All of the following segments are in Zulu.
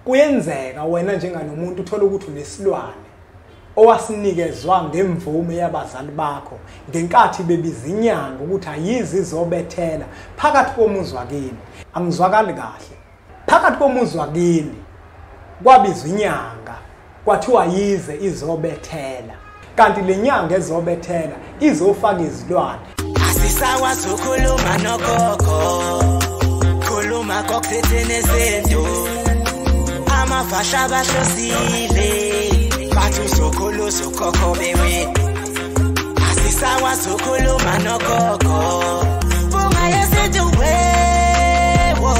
Kuyenzeka wena njenganomuntu uthola ukuthi unesilwane owasinikezwa ngemvume yabazali bakho ngenkathi bebiza inyanga ukuthi ayizi izobethela phakathi komuzi wakini. Angizwakali kahle. Phakathi komuzi wakini kwabizwa inyanga kwathiwa yize izobethela, kanti le nyanga ezobethela izofaka izilwane. Asisakwazi ukukhuluma nogogo, khuluma kokuthethene izinto, amafasha bahlosile bathi uzokhuluza ukhokho bewethu. Asisakwazi ukukhuluma nogogo, bunga yesintu wewo.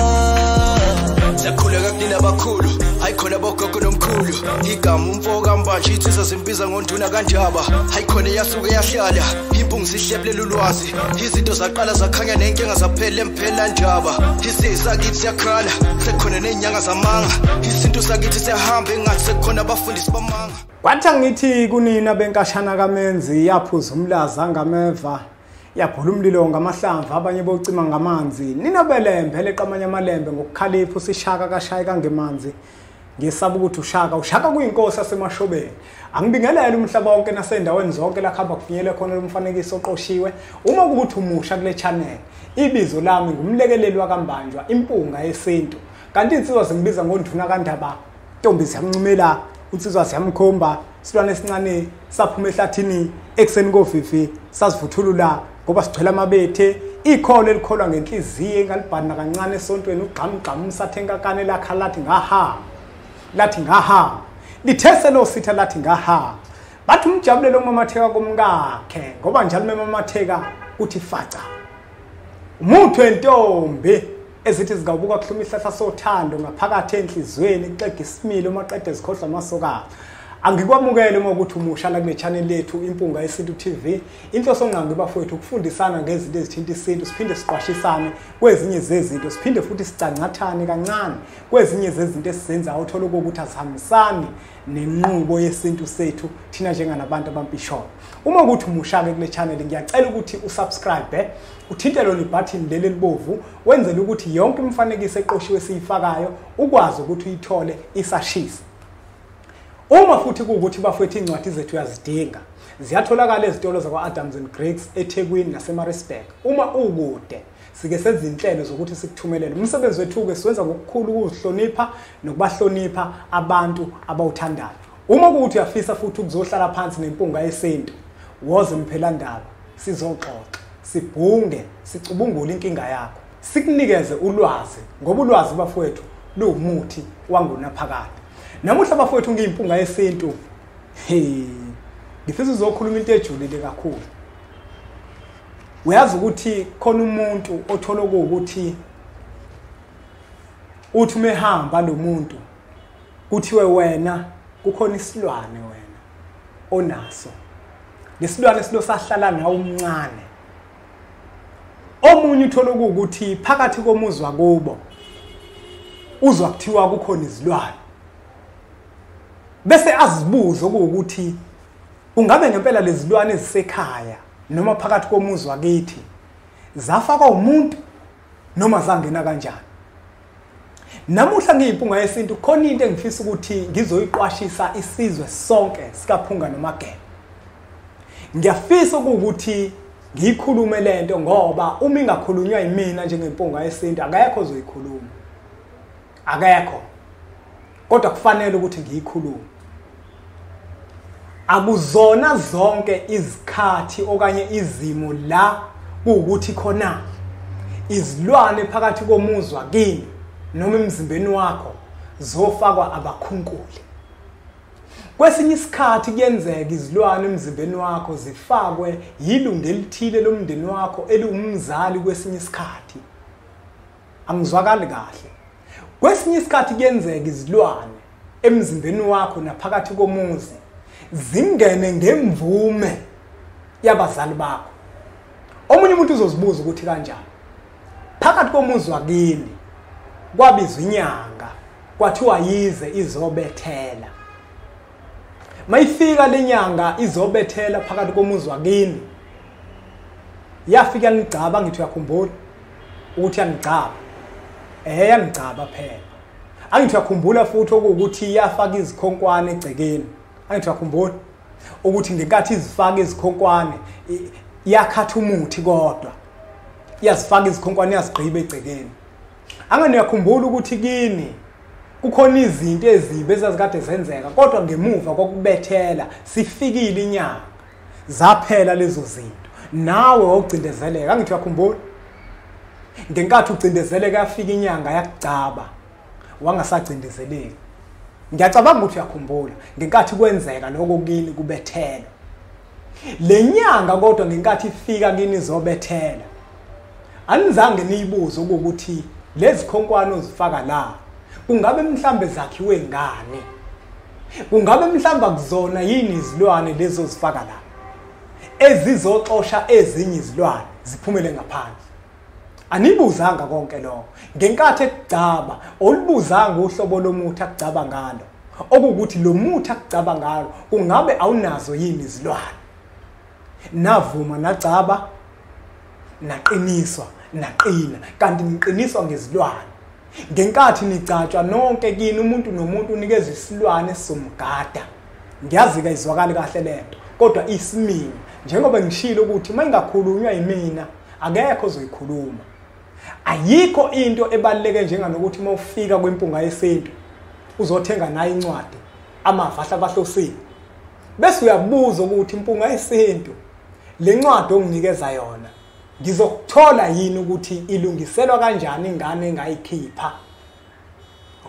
Siyakhuleka kunina abakhulu, hayikhona bogogo nomkhulu. Igama umfo kaMbanje insizwa zimbiza ngonduna kaNdaba. Hayikhona iyasuke yahlala, impungu zihlebulela ulwazi. Izinto zaqala zakhanya nenkinga zaphela emphela ndaba. Isisakithi siyakhala, sekukhona nezinyanga zamanga. Isintu sakithi siyahamba engathi sekukhona abafundisi bamanga. Kwathi angithi kunina benkashana kaMenzi, yaphuza umlaza ngameva, yabhula umlilo ngamahlamvu, abanye bocima ngamanzi. Nina belembe leqamanye amalembe ngokukhalipha usishaka kashaya kangemanzi. Ngisaba ukuthi ushaka kuyinkosi yasemashobeni. Angibingelele umhlaba wonke nasendaweni zonke la khamba kufinyele khona lo mfanekiso oqoshiwe. Uma kukuthi umusha kule channel, ibizo lami ngumlekeleli wakaMbanjwa, impunga yesintu. Kanti insizwa zingibiza ngonduna kaNdaba, ntombi ziyamncumela, insizwa ziyamkhomba, silwane esincane saphuma ehlathini ekuseni kofifi sazivuthulula ngoba sigcwele amabethe. Ikholo elikholwa ngenhliziyo engalibhana kancane esontweni, ugqamgqam umsathe lakha lathi ngaha, lathi ngaha, lithese lo sitha lathi ngaha. Bathi umjabulelo umamatheka komkakhe ngoba njalo memamatheka uthi faca. Umuthi wentombi ezithi zingawubuka kuhluma ihlahla sothando ngaphakathi enhlizweni, kuxega isimilo maqede zikhohlwa amasoka. Angikwamukele uma ukuthi umusha la kule channel yethu Impunga Yesintu TV. Inhloso ngqangi bafowethu ukufundisana ngezinto ezithinta isintu, siphinde siqwashisane kwezinye zezinto, siphinde futhi sicancathane kancane kwezinye zezinto esizenzayo uthola ukuthi azihambisani nenqubo yesintu sethu thina njenganabantu abampisholo. Uma ukuthi umusha ke kule channel, ngiyacela ukuthi usubscribe, uthinte lona ibutton leli elibovu, wenzele ukuthi yonke imifanekiso eqoshiwe esiyifakayo ukwazi ukuthi uyithole isashisa. Uma futhi kuwukuthi bafowethu incwadi zethu uyazidinga, ziyatholakala ezitolo zakwa-Adams and Griggs eThekwini naseMaritzburg. Uma ukude, sike senze inhlelo zokuthi sikuthumelele. Umsebenzi wethu-ke siwenza ngokukhulu ukuzihlonipha nokubahlonipha abantu abawuthandayo. Uma kuwukuthi uyafisa futhi ukuzohlala phansi nempunga yesintu, woze mphelandaba, sizoxoxa, sibhunge, sicubungule inkinga yakho, sikunikeze ulwazi, ngoba ulwazi bafowethu luwumuthi wangunaphakade. Namuhla bafowethu ngiyimpunga yesintu, ngifisa uzokhuluma into ejulile kakhulu. Uyazi ukuthi khona umuntu othola ukuthi uthi umehamba lo muntu kuthiwe wena kukhona isilwane wena onaso, lesilwane silo sahlala nawe umncane. Omunye uthola ukuthi phakathi komuzi wakubo uzwa kuthiwa kukhona izilwane, bese azibuze ukuthi ungabe ngempela lezilwane ezisekhaya noma phakathi komuzi wakithi zafakwa umuntu noma zangena kanjani. Namuhla ngiyimpunga yesintu, khona into engifisa ukuthi ngizoyiqwashisa isizwe sonke sikaPhunga noMageba. Ngiyafisa ukuthi ngiyikhulume lento ngoba uma ingakhulunywa yimina njengempunga yesintu akekho ozoyikhuluma, akekho, kodwa kufanele ukuthi ngiyikhulume. Akuzona zonke izikhathi okanye izimo la kuwukuthi khona izilwane phakathi komuzi wakini noma emzimbeni wakho zofakwa abakhunkuli. Kwesinye isikhathi kuyenzeka izilwane emzimbeni wakho zifakwe yilungu elithile lomndeni wakho eliwumzali kwesinye isikhathi. Angizwakali kahle. Kwesinye isikhathi kuyenzeka izilwane emzimbeni wakho naphakathi komuzi zingene ngemvume yabazali bakho. Omunye umuntu uzozibuza ukuthi kanjani. Phakathi komuzi wakini kwabizwa inyanga kwathiwa yize izobethela. Mayifika lenyanga izobethela phakathi komuzi wakini, yafika yanigcaba, ngithi uyakhumbula ukuthi yanigcaba. Yanigcaba phela. Angithi uyakhumbula futhi okuwukuthi yafaka izikhonkwane egcekeni. Angithi uyakhumbula ukuthi ngenkathi izifaka izikhonkwane yakhatha umuthi, kodwa iyazifaka izikhonkwane yazigqiba egcekeni. Angani uyakhumbula ukuthi kini kukhona izinto ezimbi ezazikade zenzeka, kodwa ngemuva kokubethela sifikile inyanga zaphela lezo zinto, nawe wawucindezeleka. Angithi uyakhumbula ngenkathi ucindezeleka yafika inyanga yakugcaba wangasacindezeleki. Ngiyacabanga ukuthi uyakhumbula ngenkathi kwenzeka lokho kini kubethela le nyanga, kodwa ngenkathi ifika kini izobethela anizange niyibuze ukuthi lezi khonkwane ozifaka la kungabe mhlambe zakhiwe ngani, kungabe mhlambe akuzona yini izilwane lezo zifaka la ezizoxosha ezinye izilwane ziphumele ngaphandle. Anibuzanga konke lokho. Ngenkathi ekugcaba olibuzanga uhlobo lomuthi akugcaba ngalo, okuwukuthi lo muthi akugcaba ngalo kungabe awunazo yini izilwane. Navuma nagcaba, naqiniswa, naqina, kanti niqiniswa ngezilwane. Ngenkathi nigcatshwa nonke kini umuntu nomuntu unikezwe isilwane esizomgada. Ngiyazi-ke izwakali kahle lento, kodwa isimina njengoba ngishilo ukuthi uma ingakhulunywa yimina akekho ozoyikhuluma. Ayikho into ebaluleke njenganokuthi uma ufika kwimpunga yesintu uzothenga nayo incwadi amava ahlabahlosile, bese uyabuza ukuthi impunga yesintu le ncwadi onginikeza yona ngizokuthola yini ukuthi ilungiselwa kanjani ingane engayikhipha,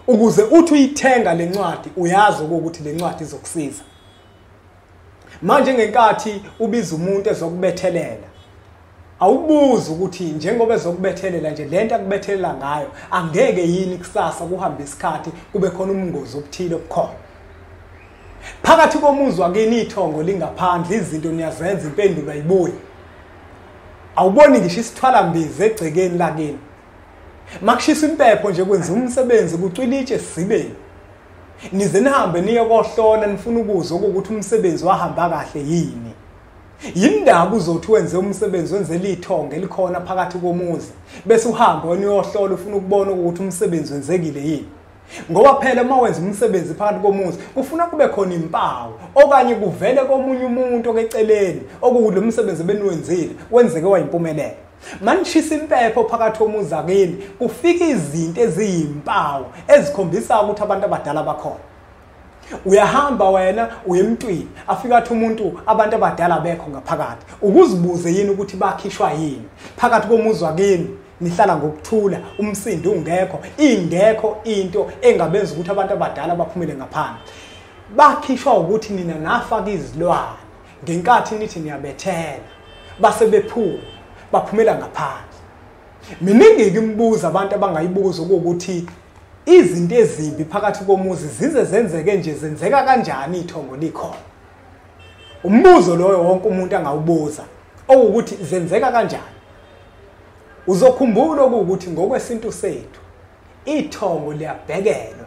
ukuze uthi uyithenga le ncwadi uyazi ukuthi le ncwadi izokusiza. Manje ngenkathi ubiza umuntu ezokubethelela awubuzi ukuthi njengoba ezokubethelela nje lento akubethelela ngayo angeke yini kusasa kuhambe isikhathi kube khona umngozi obuthile obukhona phakathi komuzi wakini, ithongo lingaphandle, izinto niyazenza, impendulo ayibuyi. Awuboni ngisho isithwalambiza egcekeni lakini. Makushisa impepho nje kwenza umsebenzi kucwila itshe esizibeni, nize nihambe niye kohlola nifuna ukuzwa ukuthi umsebenzi wahamba kahle yini. Yindaba uzothi wenze umsebenzi wenzela ithongo elikhona phakathi komuzi bese uhambe wena uyohlola ufuna ukubona ukuthi umsebenzi wenzekile yini. Ngoba phela uma wenza umsebenzi phakathi komuzi kufuna kube khona impawu okanye kuvele komunye umuntu okeceleni okuwulo msebenzi beniwenzile wenzeke wayimpumelelo. Manishisa impepho phakathi komuzi akini kufika izinto eziyimpawu ezikhombisa ukuthi abantu abadala bakhona. Uyahamba wena uyemntwini afika athi umuntu abantu abadala bekho ngaphakathi, ukuzibuze yini ukuthi bakhishwa yini phakathi komuzi wakini. Nihlala ngokuthula, umsindo ungekho, ingekho into engabenza ukuthi abantu abadala baphumele ngaphandle. Bakhishwa ukuthi nina nafaka izilwane ngenkathi nithi niyabethela, base bephuma baphumela ngaphandle. Miningi imibuzo abantu abangayibuza ukuthi izinto ezimbi phakathi komuzi zize zenzeke nje, zenzeka kanjani ithongo likhona. Umbuzo loyo wonke umuntu angawubuza okuwukuthi zenzeka kanjani. Uzokhumbula ukuthi ngokwesintu sethu ithongo liyabhekelwa.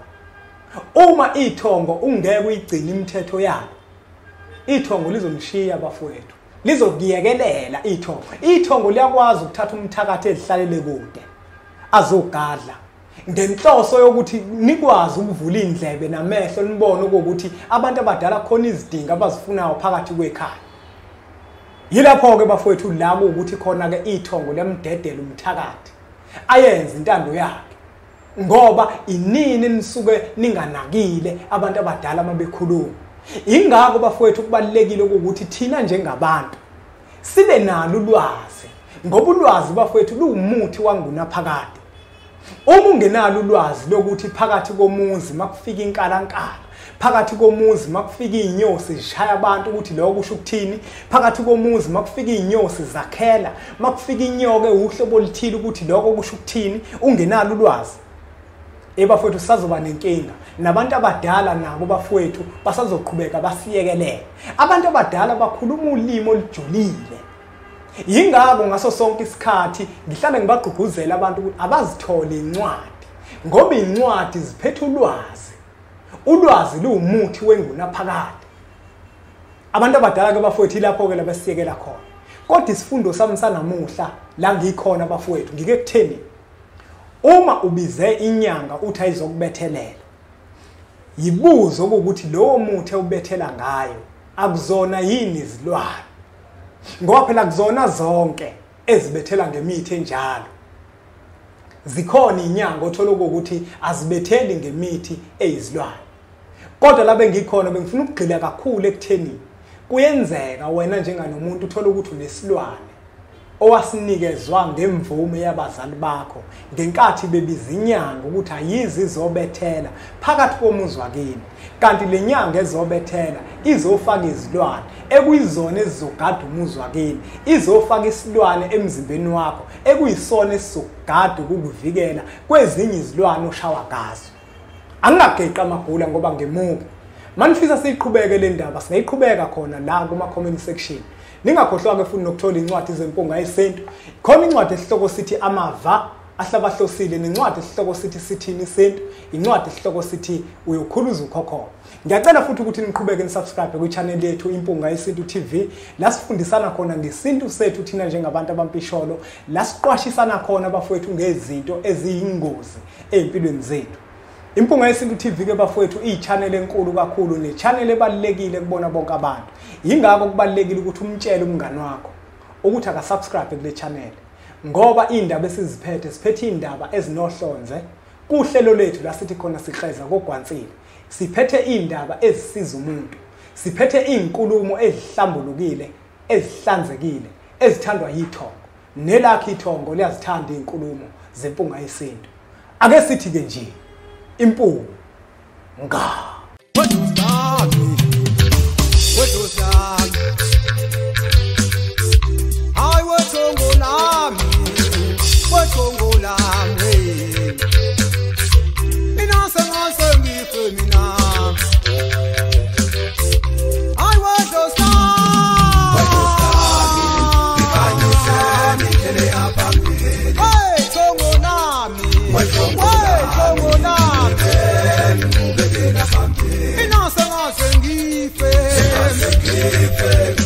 Uma ithongo ungeke uyigcine imithetho yalo, ithongo lizomshiya bafowethu, lizokuyekelela ithongo. Ithongo liyakwazi ukuthatha umthakathi ezihlalele kude azogadla ngenhloso yokuthi nikwazi ukuvula indlebe namehlo nibone ukuthi abantu abadala khona izidingo abazifunayo phakathi kwekhaya. Yilapho-ke bafowethu labo ukuthi khona-ke ithongo liyamdedela umthakathi ayenze intando yakhe, ngoba inini nisuke ninganakile abantu abadala uma bekhuluma. Ingakho bafowethu kubalulekile ukuthi thina njengabantu sibe nalo ulwazi, ngoba ulwazi bafowethu luwumuthi wangunaphakade. Uma ungenalo ulwazi lokuthi phakathi komuzi makufika inkalankala, phakathi komuzi makufika inyosi zishaya abantu ukuthi lokho kusho ukuthini, phakathi komuzi makufika inyosi zakhela, makufika inyoka uhlobo oluthile ukuthi lokho kusho ukuthini, ungenalo ulwazi, ebafowethu sazoba nenkinga. Nabantu abadala nabo bafowethu basazoqhubeka basiyekelele. Abantu abadala bakhuluma ulimi olujulile. Yingakho ngaso sonke isikhathi ngihlale ngibagqugquzela abantu ukuthi abazithole incwadi, ngoba incwadi ziphethe ulwazi. Ulwazi luwumuthi wengunaphakade. Abantu abadala ke bafowethu ilapho ke labasiyekela khona. Kodwa isifundo sami sanamuhla la ngikhona bafowethu ngike kutheni, Uma ubize inyanga uthi ayizokubethelela, yibuzo ukuthi lowo muthi ubethela ngayo akuzona yini izilwane, ngoba phela kuzona zonke ezibethela ngemithi enjalo. Zikhona inyanga othola ukuthi azibetheli ngemithi eyizilwane. Kodwa la bengikhona bengifuna ukugxila kakhulu ekutheni kuyenzeka wena njenganomuntu uthola ukuthi unesilwane owasinikezwa ngemvume yabazali bakho ngenkathi bebiza inyanga ukuthi ayizi izobethela phakathi komuzi wakini, kanti le nyanga ezobethela izofaka izilwane ekuyizona ezizogada umuzi wakini, izofaka isilwane emzimbeni wakho ekuyisona esizogada ukukuvikela kwezinye izilwane oshawa ngazo. Angingageqi amagula ngoba ngemuka. Manifisa siyiqhubeke le ndaba, singayiqhubeka khona la kuma comment section. Ningakhohlwa ke futhi nokuthola incwadi zempunga yesintu. Khona incwadi esihloko sithi Amava Ahlabahlosile, nencwadi esihloko sithi Sithini Isintu, incwadi esihloko sithi Uyokhuluza Ukhokho. Ngiyacela futhi ukuthi niqhubeke nisubscribe kwi-channel yethu Impunga Yesintu TV, la sifundisana khona ngesintu sethu thina njengabantu abampisholo, la siqwashisana khona bafowethu ngezinto eziyingozi ezimpilweni zethu. Impunga Yesintu TV ke bafowethu iyi-channel enkulu kakhulu ne-channel ebalulekile kubona bonke abantu. Yingakho kubalulekile ukuthi umtshele umngani wakho ukuthi akasubscribe kule channel, ngoba indaba esiziphethe siphethe indaba ezinohlonze. Kuhlelo lethu la sithi khona sikleza kogwansile, siphethe indaba ezisiza umuntu, siphethe izinkulumo ezihlambulukile, ezihlanzekile, ezithandwa yithongo. Nelakho ithongo liyazithanda izinkulumo zempunga yesintu. Ake sithi ke nje impunga. Sengife.